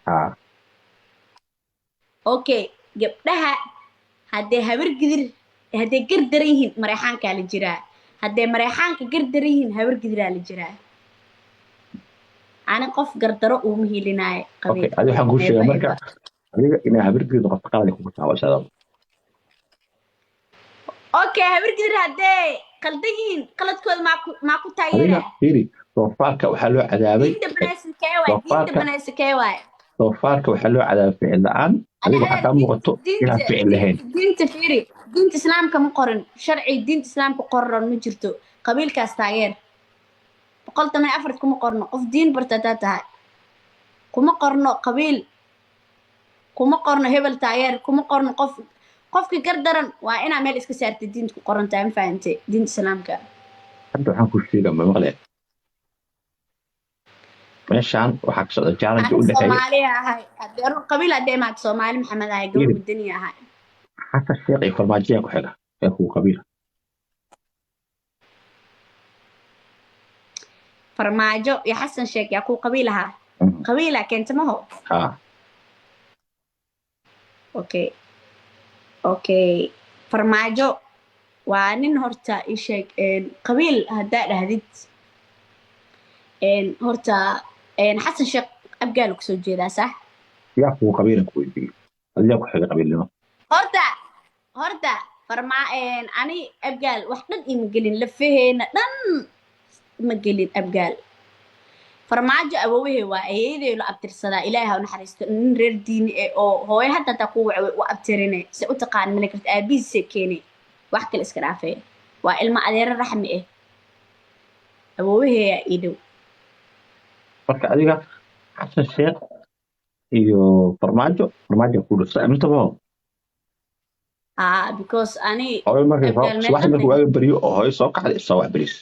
Haa. Okay, gabdhaha hadday Habar Gidir hadday gar daran yihiin, Mareexaankaa la jiraa. Hadday Mareexaanka gar daran yihiin, Habar Gidiraa la jiraa. Ani qof gardaro uuma hilinaayo. Okay. Qabiil. Adi waxaan kuu sheegaa Never marka ever. adiga inaa Habar Gidir noqoto qalad ay kugu tahay. Okay, Habar Gidir haddee qaldan yihiin, qaladkooda maa ku Adiga taageeraa? Fiiri, doofaarka waxaa loo cadaabay Diinta banaysa kee waay? Diinta doofaarka banaysa kee waay? Doofaarka waxaa loo cadaabay ficil la'aan. Adiga waxaa kaa muuqato inaad ficil lahayn. Diinta fiiri, diinta Islaamka ma qorin sharci. Diinta Islaamka qoran ma jirto qabiilkaas taageer. 114 kuma qorno. Qof diin barta haddaad tahay, kuma qorno qabiil, kuma qorno hebel taageer, kuma qorno. Qof qofki gardaran waa inaa meel iska saartay. Diinta ku qoran tahay, ma fahantay? Diinta Islaamka. Hadda waxaan kuu sheegaa, ma maqleen? Meeshaan waxaa ka socda challenge Ani u dhexeeya Soomaaliya ahay. Haddii qabiil haddii imaad, Soomaali Maxamed ahay, gabar Fiiri. wadani ahay. Xasan Sheekh iyo Farmaajiya ku xiga ee kuwa qabiila. Farmaajo iyo Xasan Sheekh yaa kuu qabiil ahaa? Qabiilaa keenta maho? Haa. Okay, Farmaajo waa nin horta ii sheeg qabiil haddaa dhahdid, horta Xasan Sheekh Abgaal kusoo jeedaa, sax? Yaa kuwa qabiila ku weydiiyey? Adigaa ku xiga qabiilnimo. Horta farmaa ani Abgaal wax dhan ima gelin, lafaheena dhan ma gelin Abgaal. Farmaajo awowahey waa, ayeeyaday la abtirsadaa, Ilaahay ha u naxariisto. Nin reer diini eh oo hooyo hadda hataa ku waca u abtirine se u taqaan male karta, aabihiisay keenay, wax kale iska dhaafee. Waa ilmo adeero raxmi ah, awowaheeyaa ii dhow. Marka adiga Xasan Sheekh iyo Farmaajo, Farmaajo ku dhufsa intaba. Ah, because ani Hooyo markay soo Abgaal meel subaxdii dhan markuu waaga baryo oo hooyo soo kacday, soo wax bariis.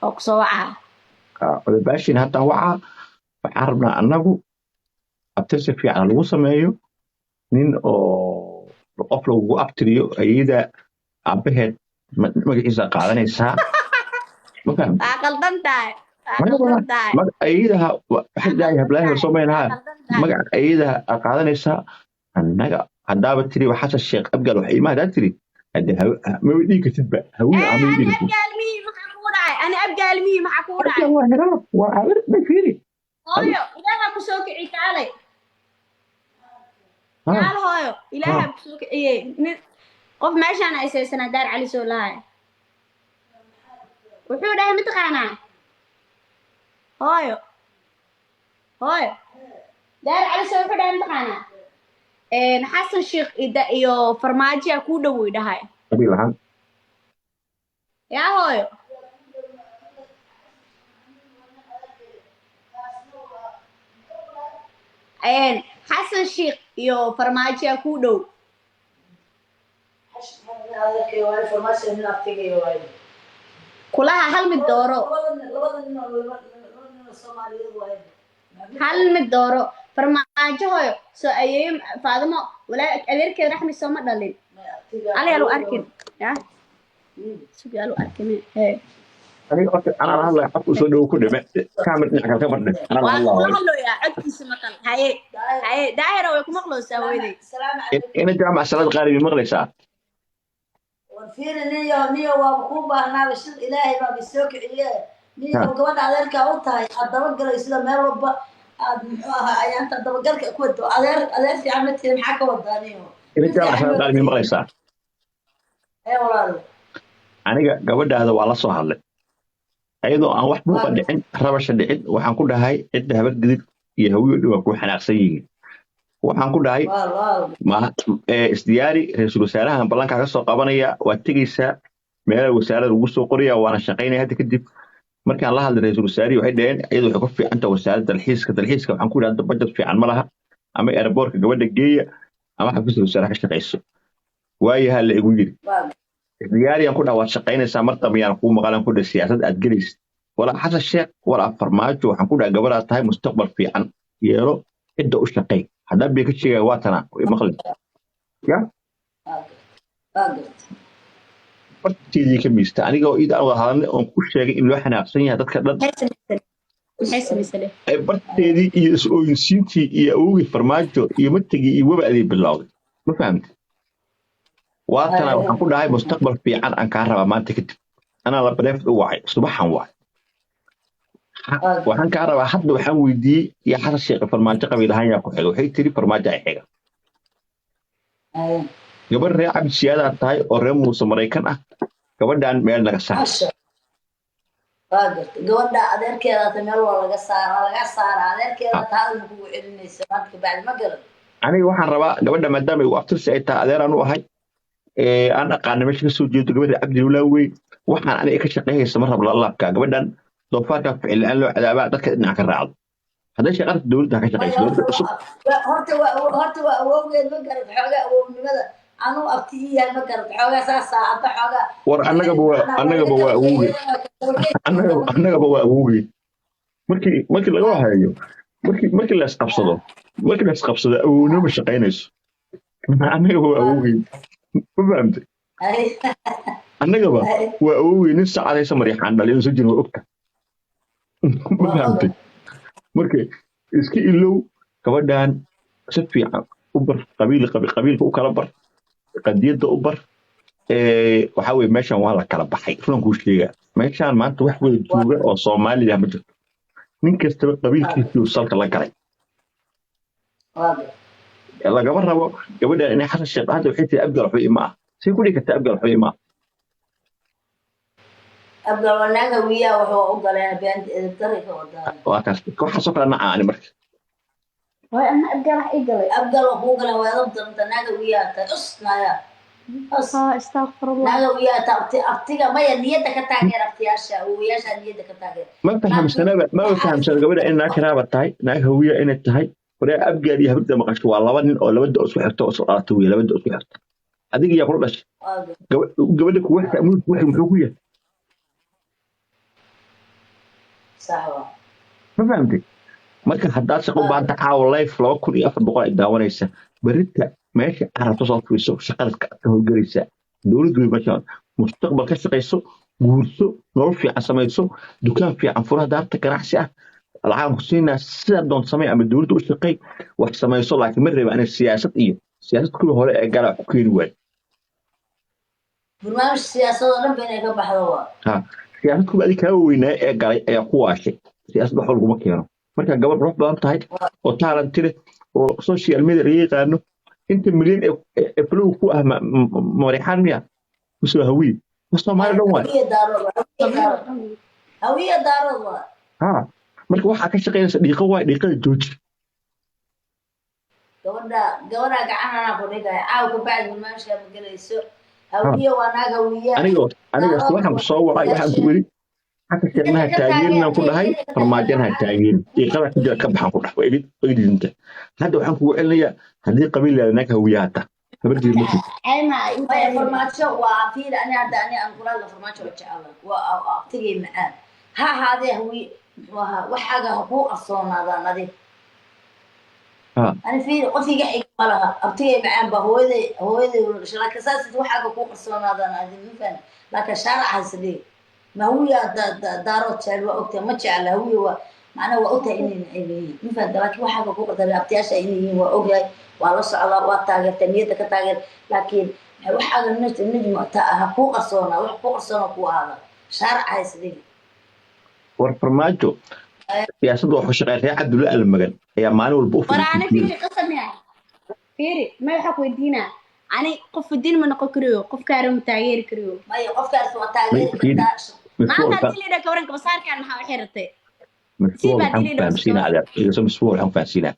Oo kusoo wacaa. Odabaashin hadda wacaa, waxaan rabnaa annagu abtirsi fiican lagu sameeyo, nin oo qof lagugu abtiriyo, ayada aabaheed magaciisa qaadanaysaa, ma fahamtay? Waa qaldan tahay, waa qaldan tahay. Ayadaha waxay dhahay hablaahi soo maynaha. Waa qaldan tahay. Magaca ayadaha aa qaadanaysaa. Annaga haddaaba tiri waa Xasan Sheekh Abgaal wax iima haddaa tiri hadde maba dhihi kartidba Hawiye Eh, ama ani dhihi kartid. Abgaal mihi, maxaa kugu dhacay? Ani Abgaal mihi, maxaa kugu dhacay? Abgaal waa heraab, waa habar bay fiiri. Hooyo, Ilaaha kusoo kici, kaalay. Kaal hooyo, Ilaaha kusoo kiciyey. Nin qof meeshaan aysaysanaa Daar Cali soo lahay wuxuu dhahay, mataqaanaa hooyo? Hooyo, Daar Cali soo wuxuu dhahay, mataqaanaa, Xasan Sheekh iyo Farmaajo kuu dhow way dhahay. Qabiil ahaan. Yaa hooyo? Xasan Sheekh iyo Farmaajo kuu dhow. Kulaha hal mid dooro, hal mid dooro. Farmaajo hooyo soo ayeeyo Faadimo walaa adeerkeed Raxmi sooma dhalin. Aliyaa lu arkin ya sugaa lu arkin hee. Aniga horta anaa la hadlaya, qofka usoo dhowo ku dhime kaamir dhinac kale ka bardhe, anaa la Waa hadlaya. Kula hadlooyaa, codkiisa maqal. Haye haye, Daahira way ku maqloosaa hooyaday. Ina Jaamac Salaad Qaalibi maqlaysaa? Fiiri niyo, niyo waaba kuu baahnaaba shil, Ilaahay baaba soo kiciye niyo. Gabadha adeerkaa u tahay aad dabagalay sida meel walba aad muxuu ahaa ayaanta dabagalka ku wado, adeer adeer fiican ma tihi, maxaa ka wadaa niyo? Ina Jaamac Salaad Qaalibi maqlaysaa? Ee walaalo. Aniga gabadhaada waa la soo hadlay ayadoo aan wax buuqa dhicin, rabasha dhicin. Waxaan ku dhahay cidda Habar Gidid iyo Hawiyo dhan waa ku xanaaqsan yihiin. Waxaan ku dhahay waal waal ma isdiyaari, ra-iisul wasaarahan ballankaa ka soo qabanaya, waad tegeysaa meelaha wasaaradda lagu soo qoraya, waana shaqaynaya hadda kadib. Markaan la hadlay ra-iisul wasaarihii, waxay dhaheen iyadu waxay ku fiican tahay wasaaradda dalxiiska. Dalxiiska waxaan ku idhi hadda budget fiican ma laha, ama airportka gabadha geeya ama xafiiska wasaaraha ka shaqayso. Waayaha la igu yiri. Waal. Isdiyaariyaan ku dhaha, waad shaqaynaysaa mar dambe yaan kuu maqalan ku dhahay siyaasad aad gelaysid, walaa Xasan Sheekh walaa Farmaajo. Waxaan ku dhahay gabadhaad tahay, mustaqbal fiican yeelo, cidda u shaqay. Haddaa bay ka sheegaya waa tana way maqli ya. Waa garta. Horteedii ka miista aniga oo ida aan wada hadalnay oon ku sheegay in loo xanaaqsan yahay dadka dhan. Maxay samaysay? Maxay samaysay dheh? Ay barteedii iyo is-ooyinsiintii iyo awowgii Farmaajo iyo matigii iyo waba'dii bilowday, ma fahamtay? Waatana waxaan ku dhahay mustaqbal fiican aan kaa rabaa maanta kadib. Anaa la bareefd u wacay subaxan wacay, waxaan kaa rabaa hadda. Waxaan weydiiyey iyo Xasan Sheekh Farmaajo qabiil ahaan yaa ku xiga? Waxay tiri Farmaajo ay xiga. Gabadh reer Cabdisiyaadaa tahay oo reer Muuse Maraykan ah, gabadhan meel naga saar. Masha, waa gartay. Gabadha adeerkeeda ta meel waa laga saara, waa laga saara adeerkeeda ta hadal ma kugu celinaysa maanta kabacdi, ma garan. Aniga waxaan rabaa gabadha maadaama igu aftirsi ay tahay, adeeraan u ahay, aan aqaana meesha kasoo jeedo, gabadha Cabdi Lulaawey. Waxaan aniga ka shaqeynaysa ma rab lalaabka gabadhan doofaarka ficil la-aan loo cadaabaa dadka dhinac ka raacdo. Hadday shaqada dowladda ha ka shaqeyso, dowladda cusub. Horta waa awowgeed, ma garan, xoogaa awownimada anuu abti ii yahay, ma garan, xoogaa saas saacadda xoogaa. War annagaba waa awowgeed, annagaba waa awowgeed. Markii laga hayo, markii la isqabsado awownimo ma shaqeynayso. Annagaba waa awowgeed, ma fahamtay? Annagaba waa awowgeed. Nin saacadaysa Mariixaan dhalay inuu soo jirin waa ogta, ma fahamtay? Marka iska ilow gabadhan, si fiican u bar qabiil, qabiilka u kala bar, qadiyadda u bar. Waxaa weye meeshan waa la kala baxay, runan kuu sheegaa. Meeshaan maanta wax wada jooga oo Soomaaliya ma jirto. Nin kastaba qabiilkiisii uu salka la galay. Lagama rabo gabadhan inay Xasan Sheekh. Hadda waxay tiri Abgal waxba ima ah. Say ku dhihi kartaa Abgal waxba ima ah? Abgal waa naag Hawiyaa, wuxuu u galeen beenta edebtari ka wadaa. Waa kaas waxaasoo kale nacaa ani marka. Waay ana Abgaal wax ii galay. Abgal waa kuu galeen, waa edeb daranta, naag Hawiyaa tahay, usnaya us. Haa, astaqfirullah. Naag Hawiyaa ta abti, abtiga maya, niyadda ka taageer abtiyaasha, awowayaasha niyadda ka taageer. Ma fahamsanaba, maba fahamsana gabadha in naag karaaba tahay, naag Hawiya inay tahay. Waree Abgaal iyo Habirda maqasho waa laba nin oo laba da isku xigto oo isku dhalatay wey, laba da isku xigta. Adiga yaa kula dhashay? Gabadha kuwa mulku waxay muxuu ku yahay? Sax waa. Ma fahamtay? Marka haddaad shaqo u baahanta, caawa live 2400 ay daawanaysa. Berita meesha carabta soo fiirso, shaqada ka howlgelaysa dowladdu wey. Meesha mustaqbal ka shaqayso, guurso, nolol fiican samayso, dukaan fiican fura, daarta ganacsi ah lacagan ku siinaa, sidaa doonto samey ama dowladda u shaqey, wax samayso. Laakiin ma reeba inay siyaasad iyo siyaasad kuwii hore ee gala wax ku keeni waayo. Barnaamij siyaasad oo dhan ba inay ka baxdo waa. Ha, siyaasad kuwa adig kaa weynaa ee galay ayaa ku waashay. Siyaasad wax laguma keeno. Marka gabadh qurux badan tahay oo talent leh oo social media laga yaqaano, inta milyan ee flow ku ah, Mariixaan miya mise waa Hawiye? Ma Soomaali dhan waay. Hawiye Daarood waa, Hawiye Daarood, Hawiye Daarood waa. Ha, marka waxaa ka shaqeynaysa dhiiqo waay, dhiiqada jooji. Gabadha gacan anaa ku dhigaya caawa ka bacdi barnaamijka ma gelayso. Hawiye waa naag Hawiya. Aniga waxaan ku soo wacay, waxaan ku iri Xasan Sheekhna ha taageerinaan ku dhahay, Farmaajana ha taageerin, dhiiqada ku jira ka baxaan ku dhahay. Waa iga didinta. Hadda waxaan kugu celinayaa haddii qabiil yahay naag Hawiyaha ta habartiir ma jirto. Ayma. Maya, Farmaajo waa fiir. Ani hadda ani aan kula hadlo, Farmaajo waa jecela, waa abtigay macaan ha ahaadee. Hawiye muxuu ahaa, waxaaga ha kuu qarsoonaadaan adig. Ani fiir, qof iga xiga ma laha, abtigay macaan baa hooyaday ula dhashay, laakiin saas waxaaga kuu qarsoonaadaan adig, ma fahan? Laakiin shaarac haysadee ma Hawiya Daarood jecel waa ogtahay, ma jecla Hawiye, waa macnaha waa ogtahay inay neceb yihiin, ma fahamta? Laakiin waxaaga kuu qarsoonaa abtiyaasha inay yihiin waa ogyahay, waa la socdaa, waa taageertaa, niyadda ka taageer, laakiin waxaaga najma ta ha kuu qarsoonaa, wax kuu qarsoona kuu ahaada, shaarac haysadee. War Farmaajo siyaasadda wuxuu shaqeeya reer Cabdulla Almagan ayaa maalin walba u War ani fadhiya. Fiiri, qasam yahay, fiiri, ma waxaa ku weydiinaa ani qof diin ma noqon karayo, qofkaara ma taageeri karayo. Maya, qofkaas waa taageeri Fiiri. kartaa. Maanta haddii la yidhaha kawaran kabasaarkan maxaa u xiratay? Misbuul waxaan ku fahamsiinaa adeer iso, misbuul waxaan ku fahamsiinaa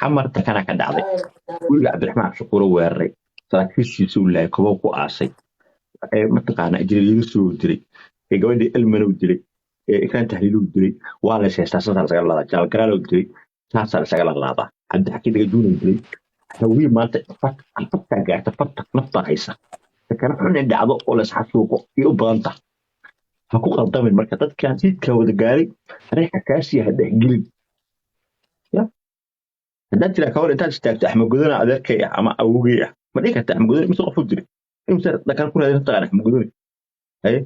xamarta kana ka dhacday guriga Cabdiraxmaan Shukuuro weeraray, saraakiishiisa u laayay, kobow ku aasay, ee mataqaana injineer soo dilay, ee gabadhii Elmanow dilay, ee Ikraan Tahliilow dilay. Waa la heestaa, saasaa lasaga laadaa. Jaalgaraalow dilay, saasaa lasaga laalaadaa. Cabdixakiin Dhagajuunow dilay. Hawiye maanta fartaa gaarta, farta naftaa haysa sakana xun in dhacdo oo la isxasuuqo iyo u badan tahay. Ha ku qaldamin marka dadkan siidkaa wada gaaray reexa kaasiya ha dhexgelin. Ya haddaad tiraa kawar intaad istaagto Axmed Godona adeerkay ah ama awogey ah, ma dhihi karta Axmed Godone mise qofuu jiray imse dhakan ku raadin taqaan Axmed Godone haye.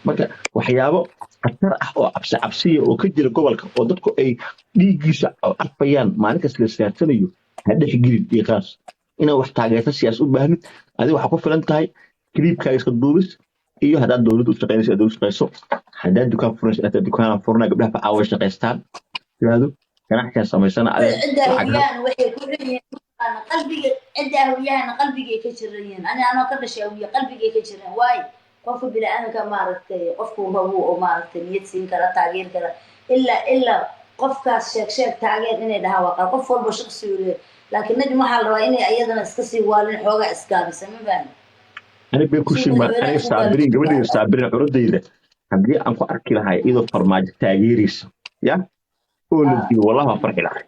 Marka waxyaabo khatar ah oo cabsi cabsiya oo ka jira gobolka oo dadku ay dhiiggiisa arfayaan maalin kasta la siyaadsanayo, ha dhex gelin dhiiqaas. Inaad wax taageerta siyaas u baahnid, adiga waxaa ku filan tahay kiliibkaaga iska duubis, iyo haddaad dowladda u shaqaynayso aad dowladda shaqayso, haddaad dukaan furanayso haddaad dukaan furana, gabdhaha facaawa shaqaystaan tiraahdo, ganacsigaa samaysana adeer cidda lacag hawiyahana waxay ku xun yihiin qalbiga, cidda hawiyahana qalbigay ka jiran yihiin. Ani anoo ka dhashay hawiye, qalbigay ka jiran waayo. Qofka bini'aadamka maaragtay, qofku hawu oo maaragtay niyad siin kara, taageer kara, ilaa qofkaas sheeg sheeg taageer inay dhahaan waa qaar. Qof walba shaqsi uu leeyahay, laakiin Najm waxaa la rabaa inay iyadana iska sii waalin, xoogaa isgaabisa, ma fahmi? Aniga bay ku si shimaan madaxweynaha aniga ku Saabiriin gaabisa. Gabadhayda Saabiriin curadayda haddii aan ku arki lahay iyadoo Farmaajo taageeraysa ya oo la digo, wallahi waan farxi lahay,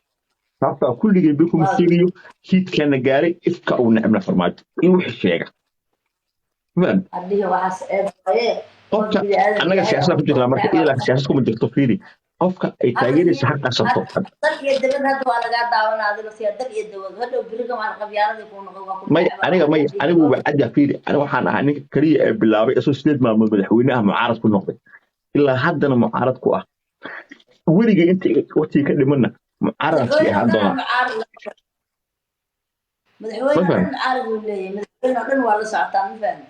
sababtoo ah kulligay bay kuma sheegayo hiidkaana gaaray ifka uu necbna Farmaajo iyo wixii sheega. Faham? Hadhihi waxaas eed waaye qof Qofka bini'aadam annaga yahay siyaasada oo ku jirnaa, marka necba. ilaa siyaasad kuma jirto. Fiiri, qofka ay Hadda taageeraysa fiiri, ha qasato. Hadda dal iyo dabad hadda waa lagaa daawanaa, adiga siya dal iyo dabad hadhow beriga waan qabyaaladii kuu noqon, waa ku May necba. Aniga may anigu waa cadda. Fiiri, aniga waxaan ahaa ninka kaliya ee bilaabay isagoo 8 maalmood madaxweynaha mucaarad ku noqday, ilaa haddana mucaarad ku ah. Weligay inta waqtiga ka dhimanna mucaarad sii Madaxweyne ahaan oo dhan doonaa. Mucaarad Ma madaxweyne oo fahmi? dhan mucaarad uu leeyahay, madaxweyne oo dhan waa la socotaa, ma fahmi?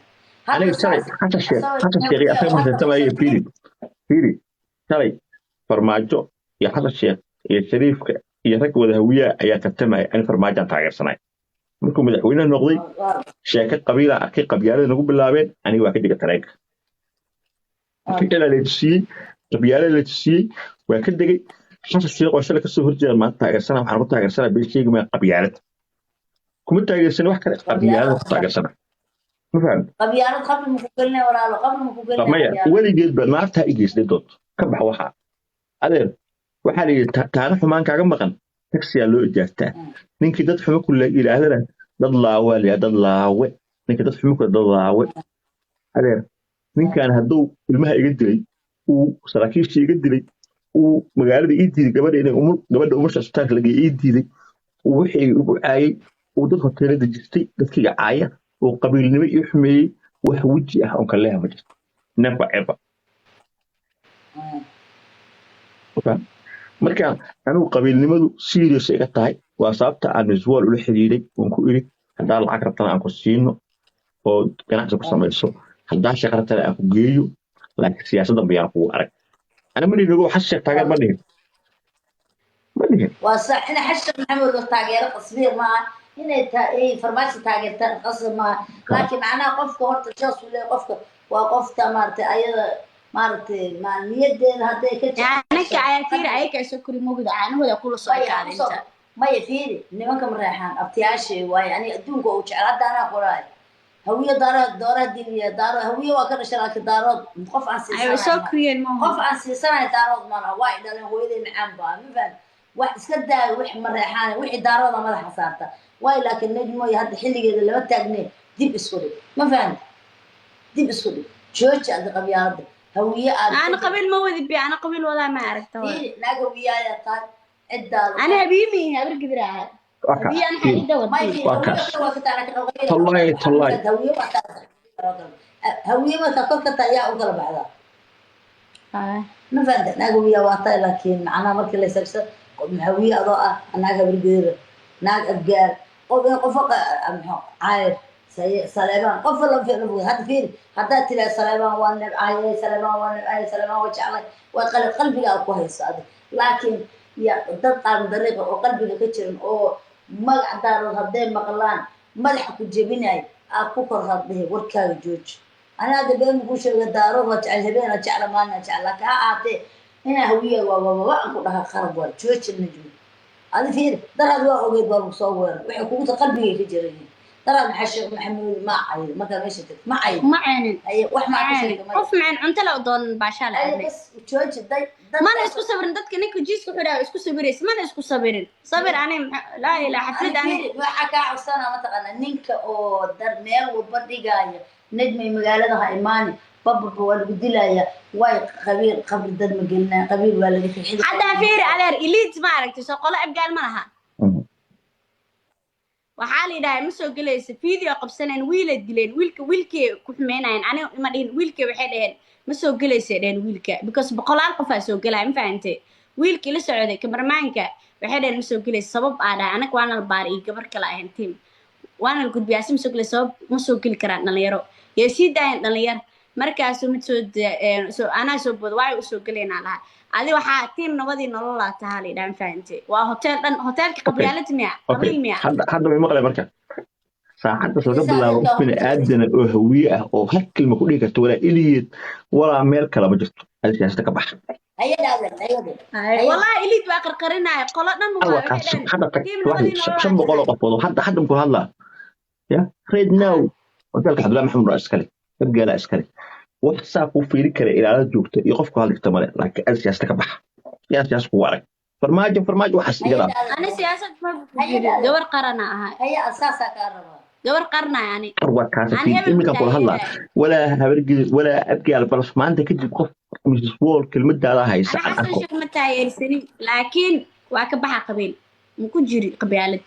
Hadda Aniga shalay saas Xasan Sheekh asagoo Xasan Sheekh iyo asaga hawiya ma hadda tartamaya. Fiiri, fiiri, shalay Farmaajo iyo Xasan Sheekh iyo Shariifka iyo rag wada hawiyaha ayaa tartamaya. Ani Farmaajaan taageersanay. Markuu madaxweyne noqday, sheeko qabiila arkay, qabyaalada nagu bilaabeen, aniga waa ka diga tareenka. Ficilaa la tusiyey, qabyaalada la tusiyey, waa ka degay. Xasan Sheekh oo shalay kasoo horjeeda maanta taageersana. Waxaan ku taageersanaa, been sheegi maya, qabyaalad kuma taageersan, wax kale qabyaalada ku taageersana, ma fahamtay? Qabyaalad qabri maku gelinaya, walaalo, qabri maku gelinaya. Maya. Qabyaalad Weligeed ba naartaa i geysday dood ka bax. Waxaa adeer waxaa la yidhi taana xumaan kaaga maqan tagsiyaa loo ijaartaa. Ninkii dad xumo ku yidhaahdana dad laawe la yidhahdaa, dad laawe. Ninkii dad xumo ku dad laawe. Adeer, ninkan hadduu ilmaha iga dilay, uu saraakiisha iga dilay, uu magaalada ii diiday gabadha inay umul, gabadha umusha isbitaalka la geeyey ii diiday, uu wixii igu caayay, uu dad hoteelada jirtay dadkayga caaya, uu qabiilnimo ii xumeeyey, wax weji ah oon ka leeha ma jirto, never ever. Marka anigu qabiilnimadu serious iga tahay. Waa sababta aan Miswal ula xiriiray oon ku iri, haddaa lacag rabtana aan ku siino oo ganacsi ku samayso, haddaa shaqo rabtana aan ku geeyo, laakiin siyaasaddan bayaan kugu arag. Ani ma dhihin ogow, Xasan Sheekh taageer ma dhihin, ma dhihin. Waa sax ina Xashan Maxamuud oo taageero qasbiya maaha, inay ay Farmaajo taageertaan qasab maaha, laakiin macnaha qofka horta shaas uu leeyahay, qofka waa qofta maaragtay ayada maaragtay ma niyadeeda hadday ka Anaka ayaa fiiri, ayaga soo kori moogda, caanahooda kula soo maya ekaaday kusoo inta. Maya, fiiri, nimanka ma reexaan abtiyaashay waaye. Aniga adduunka uu jecel hadda anaa qoraayo hawiye, daaro doora diliya, daaro hawiye waa ka dhashay, laakiin Daarood qof aan Ay siisanayo soo ma koriyeen maaha. Qof aan siisanayo Daarood ma laha. Waa i dhaleen, hooyaday macaan baa, ma fahmi? Wax iska daayo, wix ma reexaan, wixii Daarooda madaxa saarta waay. Laakiin Najmoy hadda xilligeeda lama taagne, dib isku dhig, ma fahamti? Dib isku dhig, jooji adi qabyaalada hawiye aad Ana qabiil ma wadi bi, ana qabiil wadaa ma aragta waa. Fiiri, naag hawiye ayaa tahay ciddaada. Ana habiimi habar gidir ahay. Waa kaas. Habiyi ana xaida may wadi. Waa kaas. Hawiye waa ka taala. Tallahi, tallahi. Hawiye waa taala, hawiye markaa korka taa yaa u kala baxdaa, ma fahamta? Naag hawiye waa tahay, laakiin macnaha markii la isabsa hawiye adoo ah, naag habargeeda, naag Abgaal, qof qof cayr Saleebaan, qof la fiiro. Hadda fiiri, haddaad tiraa Saleebaan waa nebcaye, Saleebaan waa nebcaye, Saleebaan waa jeclay, waa qalbiga aad ku hayso adig. Laakiin ya dad qaar dariiqa oo qalbiga ka jiran oo magac Daarood hadday maqlaan madaxa ku jebinayo aad ku kor hadhihi, warkaaga jooji. Ani hadda been kuu sheega, Daarood waa jecel, habeen jecla, maalina jecel, laakiin ha ahaatee inaa hawiya waa wababa aan ku dhaha qalab waa jooji. Najmi, adi fiiri, daraad waa ogeed, waa lagu soo weerar, waxay kugu ta qalbigay ka jiran yihiin. Daraad maxaa Sheekh Maxamuud ma cayid markaa meesha tagto? Ma cayid? Ma ceenin. Aye, wax maa ka Ceenin. sheega maya. Qof maceen cunto la doonan baashaa la aye aadnay. Bas jooji day dad. Mana isku sabirin dadka. Ninka jiiska wuxuu dhahay isku sabiraysa, mana isku sabirin. Sabir ani laa ilaa xaflad ani. Fiiri, waxaa kaa codsanaa mataqaana ninka oo dar meel walba dhigaaya, Najmay magaalada ha imaani, bababa waa lagu dilaya, way qabiil qabri dad ma gelinaya, qabiil waa laga xidhi. Hadda fiiri adeer, eliid ma aragtay, soo qolo Abgaal ma laha. Waxaa la yidhahay ma soo gelayso, video qabsaneen, wiilay dileen, wiilka wiilkii ku xumeynayeen. Aniga ima dhihin wiilkii, waxay dhaheen ma soo gelaysa dhaheen wiilka, because boqolaal qofaa soo gelaya, ma fahantay? Wiilkii la socday kamarmaanka waxay dhaheen ma soo gelaysa. Sabab aa dhahay anaga waana la baaray iyo gabar kale ahayn team, waana la gudbiyaa si ma soo gelay. Sabab ma soo geli karaan dhalinyaro, yay sii daayeen dhalinyar. Markaasuu mid soo soo anaa soo booda, waay usoo gelaynaa lahaa. Adi waxaa team nabadii nololaa tahaa la yidhaha, ma fahantay? Waa hotel dhan, hotelka qabyaalad miya? Okay. Qabiil miya? Hadda way maqlay. Marka saacaddaas laga bilaabo, qof bini aadana oo hawiye ah oo hal kelma ku dhihi karta, walaa Iliyeed walaa meel kale, ma jirto. Adi siyaasadda ka bax. Wallahi Elite waa qarqarinaya qolo dhan waa Hadda waxay kaas dhaheen hadda tag team subaxdii nabadii nololaa 500 oo tahay. qofood oo hadda muku hadlaa ya right now, hotelka Cabdullahi Maxamed waa iskale, Abgaalaa iskale. Wax saa kuu fiiri kara ilaalada joogta iyo qofku hadli karta male, laakiin adi siyaasadda ka bax. Yaa siyaasad kugu arag? Farmaajo, Farmaajo, waxaas iga dhaaf. Ani siyaasad ma jiri, gabar qarana ahay. Haya, saasaa kaa rabaa. Gabar qarnay ani. War kaasa Ani fiiri hebel iminkan kula hadlaa, taageeraya. Walaa Habargidid walaa Abgaal, bal maanta kadib qof Mrs Wall kelmadaada haysa Ani aan Xasan arko. Sheekh ma taageersanin, laakiin waa ka baxa qabiil, ma ku jiri qabyaalad.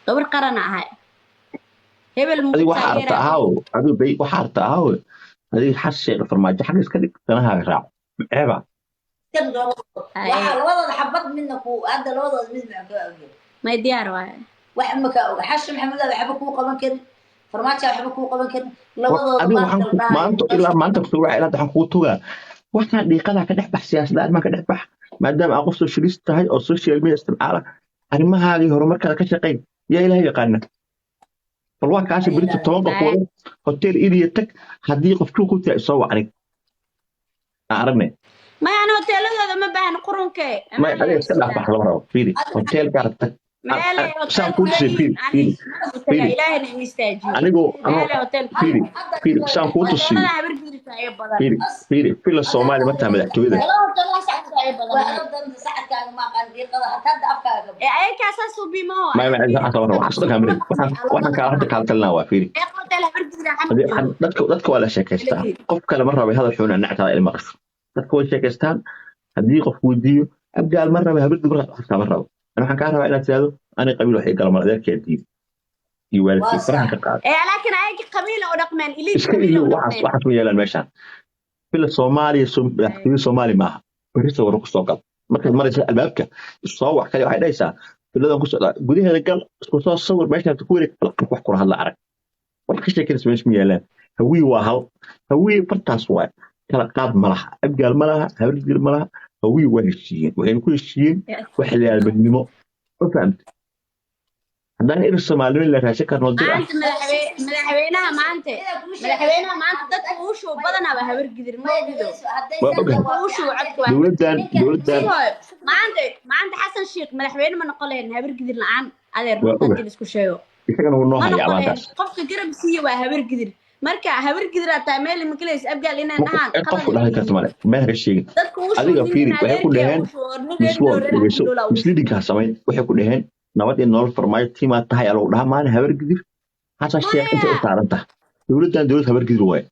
Gabar qarana ahay, hebel ma ku Adiga waxaa rabta taageeraya. Ahaaw adigu bay waxaa rabta ahaaw. Adiga Xasan Sheekh, Farmaajo xagga iska dhig, danahaaga raaco, ceeba. Waxaa labadooda xabad midna ku hadda, labadooda mid ma ka ogyahay? May, diyaar waaye. Wax ma ka oga. Xashin Maxamed waxba kuu qaban karin, Farmaajo waxba kuu qaban karin, labadooda. Adiga waxaan maanta ilaa maanta ku ilaa hadda waxaan kugu tugaa, waxaan dhiiqadaa ka dhex bax, siyaasadda arrimaha ka dhex bax, maadaama aad qof socialist tahay oo social media isticmaala. Arrimahaagii horumarkaada ka shaqeyn, yaa Ilaahay yaqaana. Bal waa kaasi berito 10 qof wado hotel Iliya tag. Haddii qof ku tiraa isoo wacnig, aan aragnay. Maya, ani hoteeladooda ma baahna, qurunke. May, adiga iska dhaaf bax, lama rabo. Fiiri, hotel gaar tag. Meelay Saan hotel kuu tusay, fiiri, fiiri, fiiri. Ilaahina ima istaajiyo. Anigoo anoo Meelay hotel. Fiiri, fiiri, saan kuu tusiyo. Hoteelada Habargidirta ay badan. Fiiri, fiiri, Villa Soomaali ma taha madaxtooyada? Sacadkaaga ma aqaan diiqada hadda afkaaga. Ee ayakaa saas u biimo. May, may, waxaan lama rabo, waxaan soo kaamilin. Waxaan kaa hadda kaala talinaa waa, fiiri. Ee hotel Habargidira. Dadka waa la sheekaystaa. Qof kale ma rabo hadal xun nactaada ilma qasho. Dadka way sheekaystaan. Haddii qof weydiiyo Abgaal ma rabo, Habargid markaad xastaa ma rabo, ani waxaan kaa rabaa inaad tiraahdo ani qabiil waxay gala mal, adeerkeed diid iyo waalidkii farahan ka qaada. Ee laakiin ayaga qabiila u dhaqmeen Elite. Iska Qabiila ilow u waxaas. dhaqmeen. Waxaas ma yeelaan meeshaan. Villa Soomaaliya madaxtooyada Soomaali maaha. Berrito war ku soo gal, markaad maraysa albaabka soo wax kale waxay dhahaysaa villadan ku socdaa, gudaheeda gal, isku soo sawir meeshaad ku wareeg, bal wax kula hadla arag. Wax ka sheekanaysa meesha ma yaalaan. Hawiye waa hal hawiye, fartaas waay, kala qaad ma laha. Abgaal ma laha, Habargir ma laha, hawiye waa heshiiyeen, waxayna ku heshiiyeen waxa la yidhahda midnimo, ma fahamte? Haddaan ir Soomaalimo la raadsan karno dir ah. Maanta madaxweynaha maanta, madaxweynaha maanta dadka uu shuu badanaa waa Habargidir, ma ogido? Waa ogahay. Uu shuu codka waa Dowladdan Maanta Xasan Sheekh madaxweyne ma noqon lahayn Habargidir la'aan, adeer. Waa Runta ogahay. hadii la isku sheego, Isagana wuu noo ma hayaa noqon lahayn. abaantaas. Qofka garab siiya waa Habargidir. Marka Habargidir aa tahay meel ma gelaysa. Abgaal inay dhahaan Qof ku dhahay karta male, meel haka sheegin. Dadka uu Adiga fiiri, waxay ku dhaheen miswood dhegeyso, misleadingka ha samayn. Waxay ku dhaheen nabad in nolol Farmaajo tiimaa tahay aa lagu dhahaa maalin Habargidir Xasan Sheekh intay u saaran tahay. Dowladdan dowlad Habargidir waaye,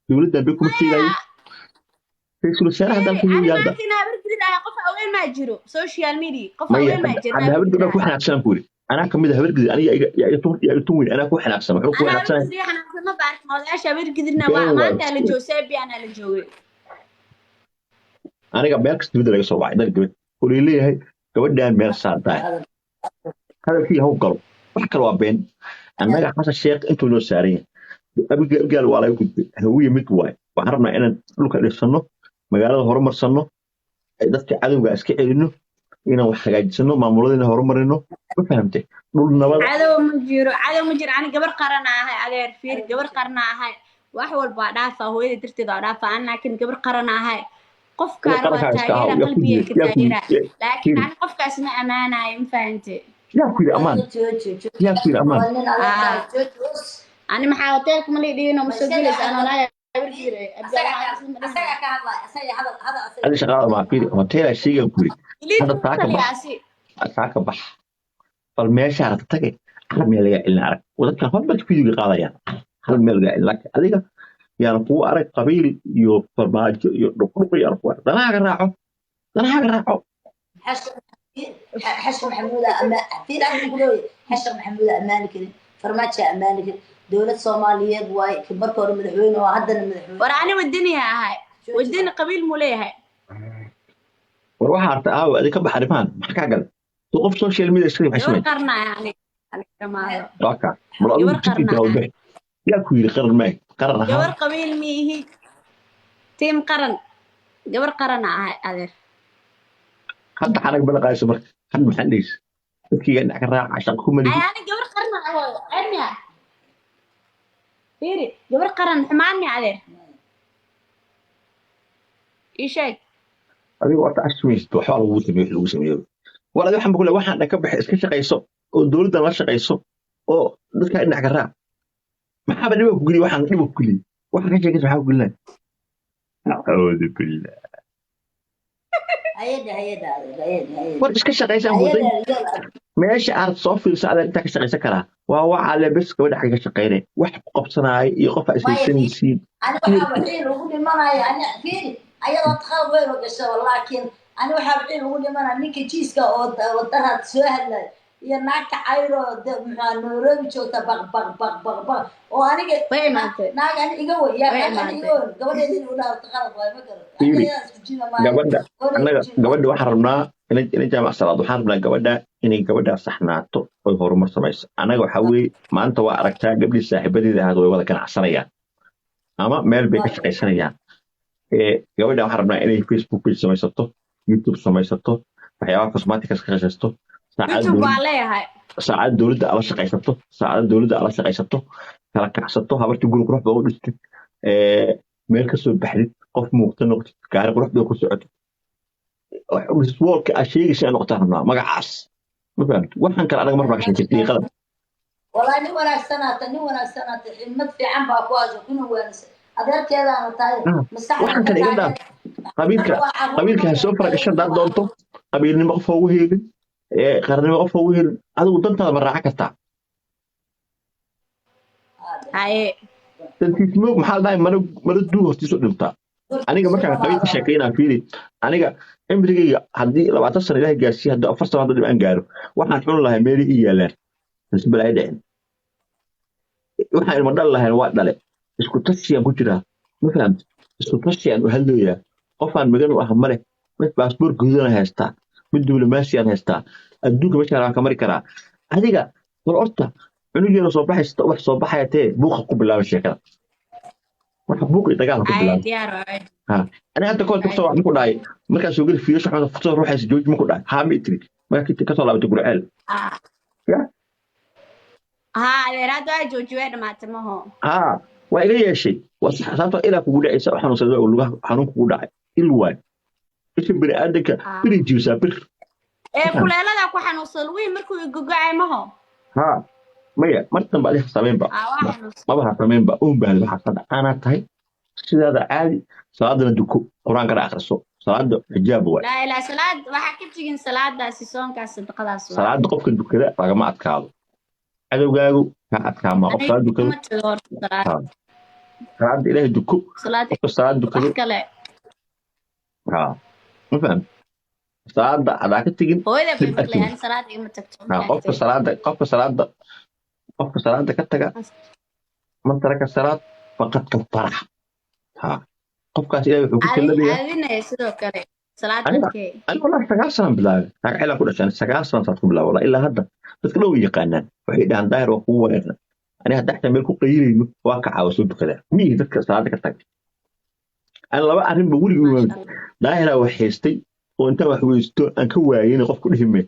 dowladdan bay kuma sheegayo ra-iisul wasaaraha dalka Ani yuu hadda. Maanta in Habargidir ahay qof haween maa jiro social media, qof Maya, haween maa jiro. Hadda Habargidir baa ku xanaaqsan ku yidhi, anaa kamid ah Habargidir. Aniga yaa iga tun weyn, anaa ku xanaaqsan, wuxuu ku Anaa xanaaqsanay. Habargidir xanaaqsan ma baarkin. Odayaasha Habargidirna waa Been waay. maanta la joogay, Sebiana la joogay. Aniga meel kasta dibadda laga soo wacay dal gabadh oo leeyahay gabadhan meel saartahay, hadalkii haw galo, wax kale waa been. Annaga Xasan Sheekh intuu noo saaran yahay, Abgaal waa laga gudbay, hawiye mid waay. Waxaan rabnaa inaan dhulka dhisano, magaalada horumarsanno, dadka cadowga iska celino, inaan wax hagaajisano, maamuladina horumarino, ma fahamtay? Dhul nabada. Cadow ma jiro, cadow ma jiro. Ani gabar qarana ahay, adeer. Fiir, gabar qarana ahay, wax walba waa dhaafa, hooyada darteed waa dhaafa an, laakiin gabar qarana ahay. Qofkaan waa Qarankaa iska ahaw taageera, yaa ku qalbiga yiri ka yaa ku taageera, yiri laakiin ani qofkaas ma ammaanayo, ma fahante? Yaa ku yiri amaan? Yaa ku yiri amaan? Ani maxaa hoteelka ma liidhiino, ma soo gelaysa anonaya. Adi shaqada maa? Fiiri, hoteelaa sheegan ku yiri hadda saaka bax, saaka bax, bal meeshaa rabta tage, hal meel lagaa celin arag. Dadkan hormarka fiidiga qaadayaan, hal meel lagaa celin, laakiin adiga yaana kugu arag qabiil iyo Farmaajo iyo dhuqdhuq, yaana kugu arag. Danahaaga raaco, danahaaga raaco. Xashan Maxamuud ama fiir aniga ku leeyahay Xashan Maxamuud amaani karin, Farmaajo amaani karin, dowlad Soomaaliyeed waaye, marka hore madaxweyne oo haddana madaxweyne. War ani wadaniha ahay, wadani qabiil muu leeyahay? War waxaa arta aawe, adi ka bax arrimahan, maxaa kaa galay? Soo qof social media iska Gabar xishmay qarna ani ani dhamaado. Waa kaa bal adigu Gabar jidkiisa qarna u bixi. Yaa ku yidhi qaran maay qaran ahaan? Gabar qabiil miihi, tiim qaran, gabar qarana ahay adeer. Hadda xanag balaqayso marka hadda maxaan dhehaysa dadkiiga dhinac ka raaca shaqo ku Ay malihi. Ani gabar qarana ahay cilmiya, fiiri, gabar qaran xumaan mi adeer? Ii sheeg. Adiga horta ashmaysid, waxbaa lagugu sameeyo, wax lagu sameeyo. War adiga waxaan ku leeyahay waxaan dhan ka baxay, iska shaqayso oo dowladdan la shaqayso oo dadka dhinac ka raac. Maxaaba dhiba ku geliya? Waxaan dhiba ku geliya, waxaan ka sheekaysa maxaa ku gelinaya? Acuudu billah. Hayada hayada hayada hayada. War iska shaqaysaan waday meesha aad soo fiirsa adeer, intaa ka shaqaysan karaa waa waxaa le bes gabadha xagga ka shaqaynay wax ku qabsanaayo iyo qof aa ishaysanaysiin. Ani waxaaba ciil ugu dhimanaya ani, fiiri, ayadoo qalad weyn oo gashaba, laakiin ani waxaaba ciil ugu dhimanaya ninka jiiska oo wadaraad soo hadlayo iyo naagta cayro muxua Nairobi joogta, baq baq baq baq baq oo aniga Way imaatay. Naag ani iga wey yaa Way naag ani imaatay. iga wey gabadheeda inuu dhaarto qalad waay, ma garato? Fiiri, aniga isku jina maayo. Gabadha annaga gabadha waxaan rabnaa inay jaamac salaad, waxaan rabnaa gabadha inay gabadha saxnaato oy horumar samayso. Annaga waxaa weeye maanta waa aragtaa gabdhii saaxiibadeeda ahayd way wada ganacsanayaan ama meel bay ka shaqaysanayaan. Gabadha waxaan rabnaa inay Facebook page samaysato, YouTube samaysato, waxyaabaha cosmetics ka shaqaysato, saacad YouTube waa leeyahay. Saacad dowladda ala shaqaysato, saacada dowladda ala shaqaysato, kala kacsato, habartii guri qurux badan u dhistid, meel ka soo baxdid, qof muuqta noqotid, gaari qurux badan ku socotid, woolka aad sheegaysa inaad noqotaan rabnaa magacaas, ma fahamtid? Waxaan kale anaga mar baa ka sheekay diiqada. Wallahi nin wanaagsanaata, nin wanaagsanaata, xidmad fiican baa ku hayso kuna waanisa, adeerkeedaana tahay. Maskaxda Waxaan kale iga dhaaf qabiilka, qabiilka ha soo faragashan hadaad doonto, qabiilnimo qof ha ugu heelin, qarannimo qof ha ugu heelin, adigu dantaada ma raacan kartaa? Haye. Dantiis moog maxaa la dhahay, mara mara duu hortiisu dhintaa. Aniga markaan qabiilka sheekeynaa, fiiri, aniga cimrigayga haddii 20 sano Ilaahay gaarsiiyo, haddii 4 sano hadda dhib aan gaaro, waxaan xun lahay meelii ii yaalaan isbal ay dhicin, waxaan ilmo dhal lahayn waa dhale, isku tashiyaan ku jiraa, ma fahamti? Isku tashiyaan u hadlooyaa, qofaan magan u ah male, mid baasboor gududan haystaa, mid diblomaasiyaan haystaa, adduunka meeshaan waan ka mari karaa. Adiga bal horta cunug yaro soo baxaysta, ubax soo baxaya tee, buuqa ku bilaabay sheekada, waxa buuq iyo dagaal ku Haye, bilaabay. Diyaar waay. Aniga hadda kahor kasoo wax ku dhahay markaan soo geli fiirsho xumada fursada ruuxaysa jooji ma ku dhahay? Haa, ma itiri markaa kasoo laabatay Gurceel? Ya. Haa adeer, hadda waa jooji, way dhamaatay maho. Haa, waa iga yeeshay, waa sax, sababtoo ilaa kugu dhacaysa oo xanuunsaday oo lugaha xanuun kugu dhacay, il waay isha bini'aadanka biray jibisaa bir. Ee kuleelada ku xanuunsan lugihii markuu igogocay maho. Haa, maya, mar dambe adiga samaynba. Waa xanuunsan. Maba ha samaynba, uun baahdi waxaas hadda aanaa tahay sidaada caadi, salaadana duko, qur-aankana akhriso, salaada xijaab waay. Laa ilaa salaad waxaa ka tegin, salaadaasi, soonkaas, sadaqadaas waa. Salaada qofka dukada lagama adkaado, cadowgaagu kaa adkaamaa qof salaad dukado. Kuma tago horta salaad. Haa. Salaada Ilaahay duko. Salaad qofka salaad dukado wax kale. Haa, ma fahamti? Salaada hadaa ka tegin Hooyada bay dib maqlay arkin. Ani salaad igama tagto. Haa, qofka salaada ka taga, man taraka salaad faqad kafara. Haa, qofkaas Ilaahay wuxuu ku salladayaa. Adinaya sidoo kale salaad Aniga adkee. Aniga wallahi 9 sanaan bilaabay, ragceelaan ku dhashaan, 9 sano saad ku bilaabay wallahi. Ilaa hadda dadka dhow way yaqaanaan, waxay dhahaan Daahir waa kugu wareerna. Aniga hadda xitaa meel ku qayilayno waa kacaa, waa soo dukadaa, miyi dadka salaada ka taga. Ani laba arrin ba weligii Maasha waa Allah. Daahiraa wax haystay oo intaan wax weysto aan ka waayeyna qof ku dhihime,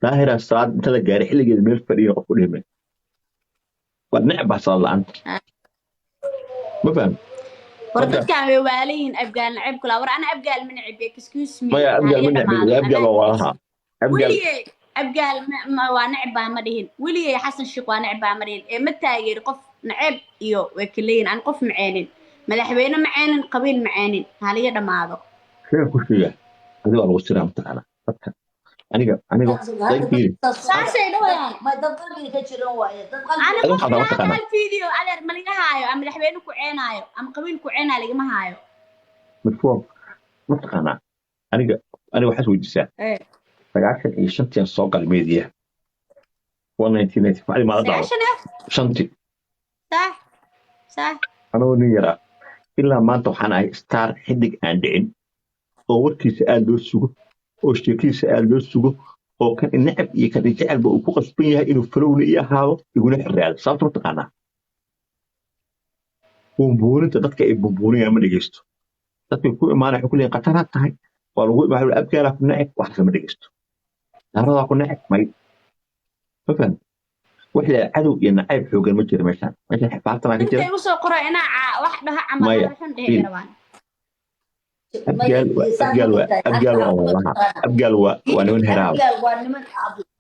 Daahiraa salaad inta la gaaray xilligeeda meel fadhiya qof ku dhihime, waa necbaa salaad la'aanta, ma faham? War Marka dadkan way waalayihiin, Abgaal nacib kula. War ana Abgaal ma necib, excuse me. Maya, Abgaal ma Haliga necbi. dhamaado. Abgaal waa walaha Abgaal. Weligay Abgaal waa necib baa ma dhihin, weligay Xasan Sheikh waa necib baa ma dhihin, ee ma taageeri qof neceb iyo way kaleeyihin. Aan qof maceenin, madaxweyne maceenin, qabiil maceenin, haliga dhamaado. Sheega ku sheega, adiga waa lagu siraa mataqaana dadka, aniga fiiri. Saasay dhawayaan. May dad qalbiga ka jiran waaye, dad Ani qalbiga Adiga qof waxaad ilaa mataqaanaa hal video adeer ma laga haayo ama madaxweyne ku ceenaayo ama qabiil ku ceenaayo lagama haayo. Midfoom mataqaanaa, aniga waxaad weydiisaa. 95-tii aan soo galay media. 1995 maada daawo. 90 iyo 5-tii. Sax sax. Anagoo nin yaraa ilaa maanta waxaan ahay star, xidig aan dhicin oo warkiisa aad loo sugo oo sheekiisa aad loo sugo oo kan necab iyo kan jecelba uu ku qasban yahay inuu follow-na ii ahaado iguna xiraado. Sababta ma taqaanaa? Buunbuuninta dadka ay buunbuuniyaan ma dhegeysto. Dadkay ku imaanaya waxay ku leeyihin qataraad tahay, waa lagu imaa, Abgaalaa ku neceb, waxaas ma dhegeysto, daaradaa ku neceb, may ma fahmi. Wax la cadow iyo nacayb xoogan ma jiro meeshaan. Meeshaan xifaartanaa ka jira. Intay usoo qora inaa wax dhaha camal. Maya. Hadal xun dhihi rabaan. Abgaal waa walaalaha. Abgaal waa niman heraaba. Abgaal waa niman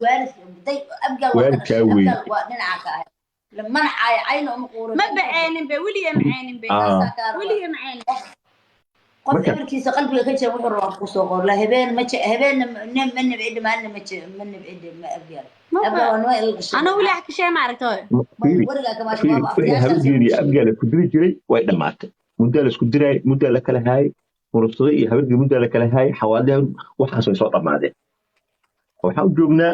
waalid day. Abgaal waa Waalidkaa weyn. Abgaal waa dhinaca ka ahay, lamana caayo, cayna uma quurin. Ma baceenin be, weliga ma ceenin be. Weliga ma ceenin. Qof Marka eberkiisa qalbiga ka jira wuxuu rabaa kusoo qor la. Habeen ma habeenna ma nibcidhi, maalina ma ma nibcidhi, ma Abgaal. Ma Abgaal waa niman ila dhashay. Anaa weli wax ka sheeg ma aragto. Fiiri. Werigaa kamaasha. Fiiri. Waaba Wixii afyaashaas habargeed iyo Abgaal ku diri jiray way dhammaatay. Muddaa la isku diraay, muddaa la kala haayay, Murugsado iyo habargeed muddaa la kala haayay, Xawaadle, waxaas way soo dhammaadeen. Waxaan u joognaa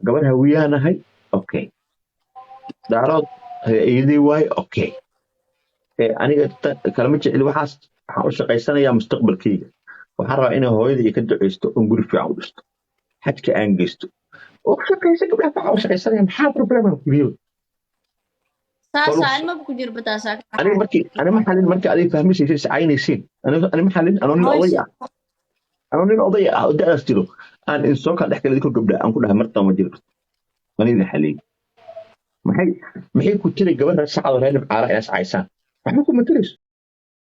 gabar Hawiyaan ahay, okay, Daarood iyadii waaye, okay. Aniga kalama jecli waxaas. Waxaan u shaqaysanayaa mustaqbalkayga. Waxaan rabaa inay hooyada iyo ka duceysto oon guri fiican u dhisto, xajka aan geysto oo ka shaqaysa. Gabdhaha waxaan u shaqaysanaya, maxaa problem aan kuliyo? Saasaa ilmaba ku jirba taasaa. Aniga markii ani ma xalin, markii adiga fahmisaysa iscaynaysiin, ani ma xalin. Anoo nin oday ah oo da'daas jiro aan insoo kala dhex galay idinkoo gabdha aan ku dhahay martaba ma jiri karto, mana idin xaliyey. Maxay ku tiri gabadha sacado reer Nimcaara inaad iscaysaan? Waxba kuma tirayso.